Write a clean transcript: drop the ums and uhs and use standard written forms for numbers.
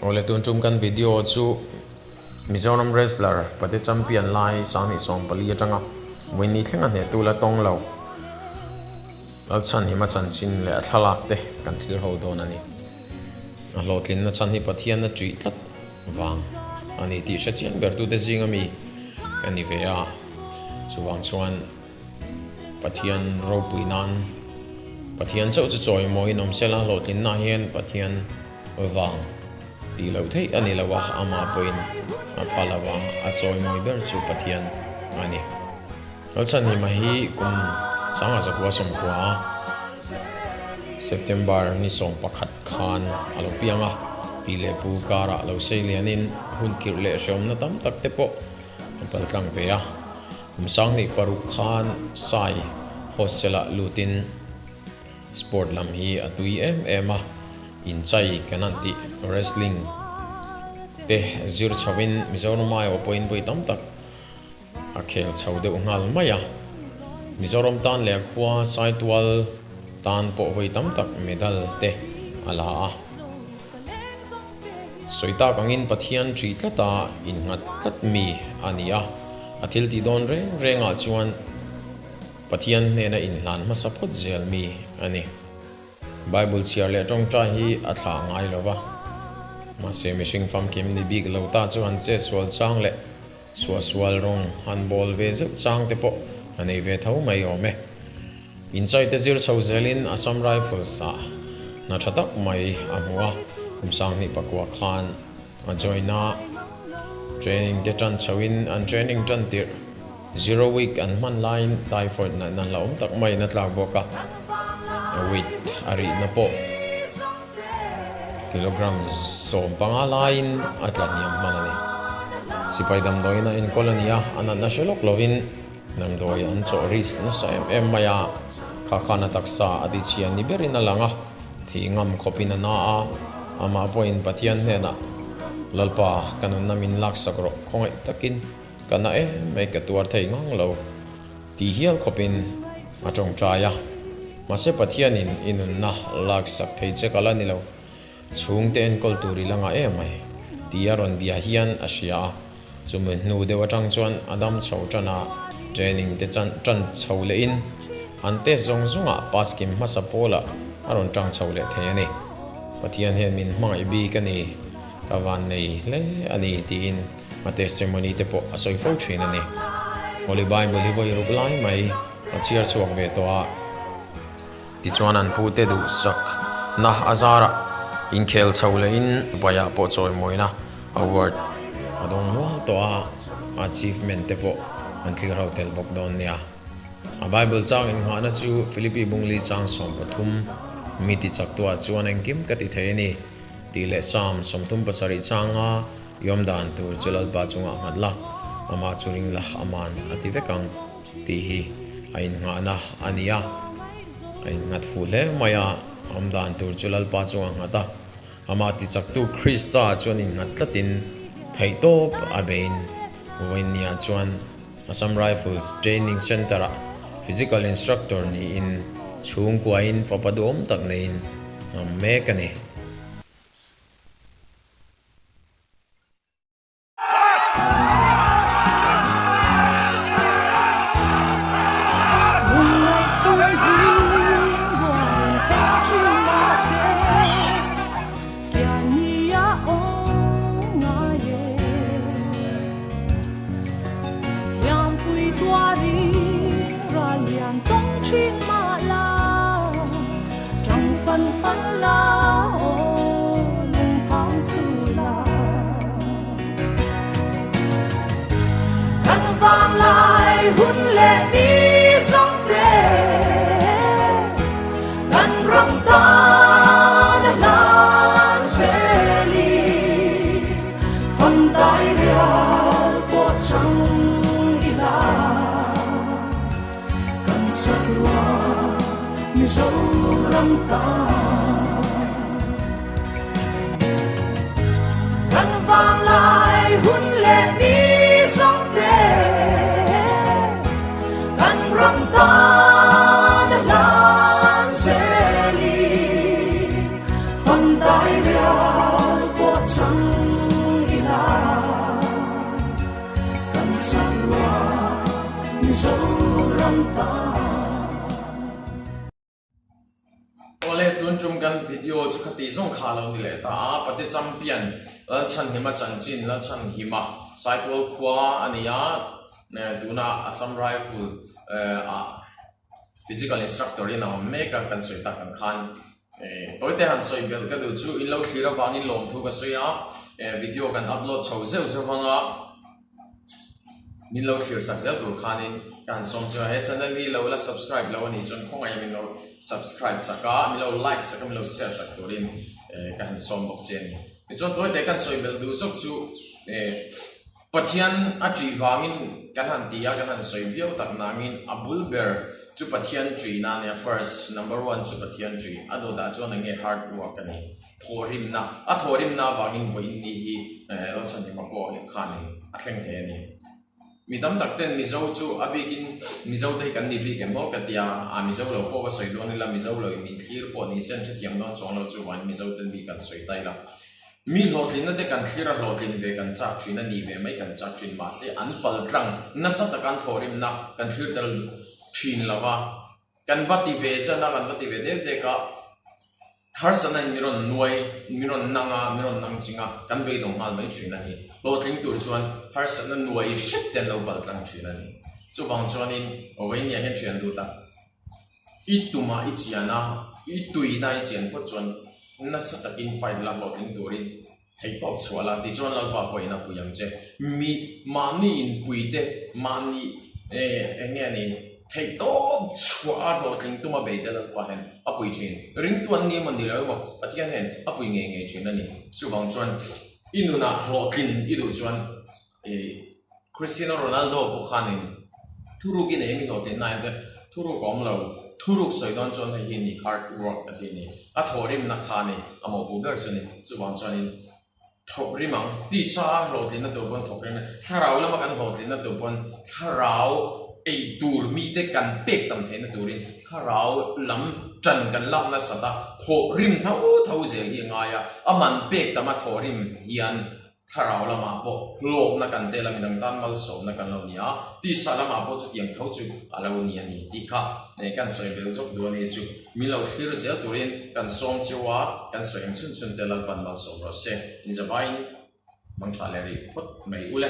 Awle tun tum kan video chu Mizoram wrestler pate champion lai 2014 atanga vawiin thlenga hnehtu la tawng lo Lalchhanhima chanchin leh a thlalak te kan thlir ho dawn a ni. A hlawhtlinna chhan hi Pathian a ṭih tlat vang a ni tih hre chiang bertute zinga mi ka ni ve a, chuvang chuan Pathian ropui nan Pathian chauh chu chawimawiin awm sela hlawhtlinna hian Pathian vang tih loh theih a ni lo a, amah pawhin a phal lo a, a chawimawi ber chu Pathian a ni. Lalchhanhima hi kum 1990 a September ni 11 khan a lo piang a, pi leh pu karah lo sei lianin hun khirh leh hreawmna tam tak te pawh a paltlang ve a. Kum 2006 khan Sai hostel-ah lutin sport lam hi a tui em em a, inchai kan han tih wrestling te zir chhoin Mizoram aiawh pawhin vawi tam tak a khel chho deuh nghal mai a. Mizoram tan leh a khua Saitual tan pawh vawi tam tak medal te a la a. Sawi tak angin Pathian ṭih tlata innghat tlat mi a ni a, a thil tih dawn reng rengah chuan Pathian hnena inhlan hmasa phawt zel mi a ni. Bible chhiar leh ṭawngṭai hi a thlah ngai lo va, mahse mihring famkim ni bik lo ta chu han chetsual chang leh Suahsual rawng han bawl ve zeuh chang te pawh a nei ve tho mai awm e. Inchai te zir chho zelin Assam Rifles ah hna tha tak mai a hmu a, kum 2009 khan a join a, training te tan chhoin an training tan tirh zero week an hman laiin typhoid natna hlauhawm tak maiin a tlak bawk a, a weight a rihna pawh Kilogram 15 laiin a tla hniam hman a ni. Sipai damdawiin a enkawl a ni a, a natna hre lawk lovin damdawi an chawh risk nasa em em mai a, kha khan a taksa a ti chhia ni berin a lang a, thih ngam khawpin a na a, amah pawhin Pathian hnenah, Lalpa, ka nunna min laksak rawh, khawngaih takin ka na em mai ka tuar thei ngang lo. Ti hial khawpin a tawngtai a. Mahse Pathianin i nunna laksak thei che ka la ni lo. Chhungte enkawl tur i la ngah em mai tia rawn bia hian a hria a. Chumi hnu deuh atang chuan a dam chho tan a, training te chan tan chho lehin an test zawng zawngah pass kim hmasa pawlah a rawn tang chho leh thei a ni. Pathian hian min hmangaih bik a ni, ka van nei hle a ni tiin A testimony te pawh a sawi fo thin a ni. Holy Bible hi vawi ruk lai mai a chhiar chhuak ve tawh a. Tichuan an pute duhsak na a zarah inkhel chho lehin vaiah pawh chawimawina award a dawng nual tawh a, achievement te pawh an thlir ho tel bawk dawn nia. A Bible chang inngahna chu Philippi Bungli chang 13 mi tichaktuah chuan engkim ka ti thei a ni tih leh Psalm 37 changa I awm dan tur chu Lalpa chungah nghat la, amah chu ring la, aman a ti vek ang tih hi a innghahna a ni a. A innghat fuh hle mai a, a awm dan tur chu Lalpa chungah nghat a, amah tichaktu Krista chuan innghat tlatin theihtawp a beiin vawiinniah chuan Assam Rifles Training Centre-ah Physical Instructor niin chhungkuain fapa duhawm tak neiin a awm mek a ni. chang ila kan sakhua Mizoram ta. Awle tun tum kan video chu khati zawng kha lo ni leh ta a, Pate Champion Lalchhanhima chanchin Lalchhanhima Saitual khua a ni a, tuna Assam Rifle ah Physical instructor in a awm mek a, kan sawi tak ang khan tawite han sawi belh ka duh chu in lo thlir avangin lawmthu ka sawi a, video kan upload chho zeuh zeuh vang a, min lo thlir sak zel tur khanin ka han sawm chu a, he channel hi lo la subscribe lo a nih chuan khawngaih min lo subscribe sak a, min lo like sak a, min lo share sak turin ka han sawm bawk che a ni. Tichuan tawite kan sawi belh duh zawk chu. Pathian a ṭih vangin kan han ti a, kan han sawi viau tak nangin a bul ber chu Pathian ṭihna a nia, first, number one chu Pathian ṭih, a dawtah chuan eng nge hard work a ni, thawhrimna, a thawhrimna avangin vawiin ni hi Lalchhanhima pawh khanin a thleng thei a ni. Mi tam tak ten Mizo chu a bikin Mizo te hi kan ni bik em aw ka tia, a Mizo lo pawh ka sawi dawn ila Mizo lo in min thlir pawh ni se an hrethiam dawn chuang lo chuvangin Mizo ten bik kan sawi ta ila. Mi hlawhtlinna te kan thlir a hlawhtlin ve kan chak thin a ni ve mai kan chak thin mahse an pal tlang nasa taka an thawhrimna kan thlir tel thin lo va, kan va ti ve chan a kan va ti ve dek dek a, harsatna in mi rawn nuai mi rawn nang a mi rawn nang ching a kan beidawng nghal mai thin a ni. Hlawhtling tur chuan harsatna nuai hrep te an lo pal tlang thin a ni. Chuvang chuanin Vawinia hian thian duh tak. I tumah i chian a, i tuina i chian phawt chuan nasa takin fight la hlawhtling turin theihtawp chhuah la, tichuan Lalpa pawhin a pui ang che. Mi mahni inpui te, mahni eng nge ni, theihtawp chhuah a hlawhtling tuma bei te Lalpa hian a pui thin. Ringtu an ni emaw ni lo emaw Pathian hian a pui ngei ngei thin a ni. Chuvang chuan i nunah hlawhtlin i duh chuan I Cristiano Ronaldo pawh khanin thuruk i nei mi hlawhtlinna ah hian thuruk a awm lo, thuruk sawi dawn chuan hei hi ni hard work a ti a ni. A thawhrimna kha a ni, a mawhpuh ber chu a ni. Chuvang chuanin thawk rim ang, tisa a hlawhtlinna tur pawn thawk rim a, thlarau lama kan hlawhtlinna tur pawn thlarau ei tur mite kan pek tam theihna turin thlarau lam tan kan lak nasat a, thawhrim tho tho zel hi a ngai a, a man pek tama thawhrim hian Thlarau lamah pawh hlawkna kan tel a, midang tan malsawmna kan lo ni a, tisa lamah pawh chutiang tho chu a lo ni a ni tih kha kan sawi bel zawk duh a ni chu. Min lo thlir zel turin kan sawm cheu a, kan sawi ang chhun chhun te Lalpan malsawm rawh se. Inzavaiin mangtha leh rih phawt mai u le.